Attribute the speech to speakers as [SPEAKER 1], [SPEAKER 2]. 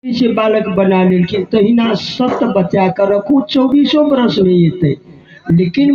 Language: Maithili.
[SPEAKER 1] से बालक बना लेलखिन तहिना सत बचा कऽ रखू, 24 बरस नहि एतै, लेकिन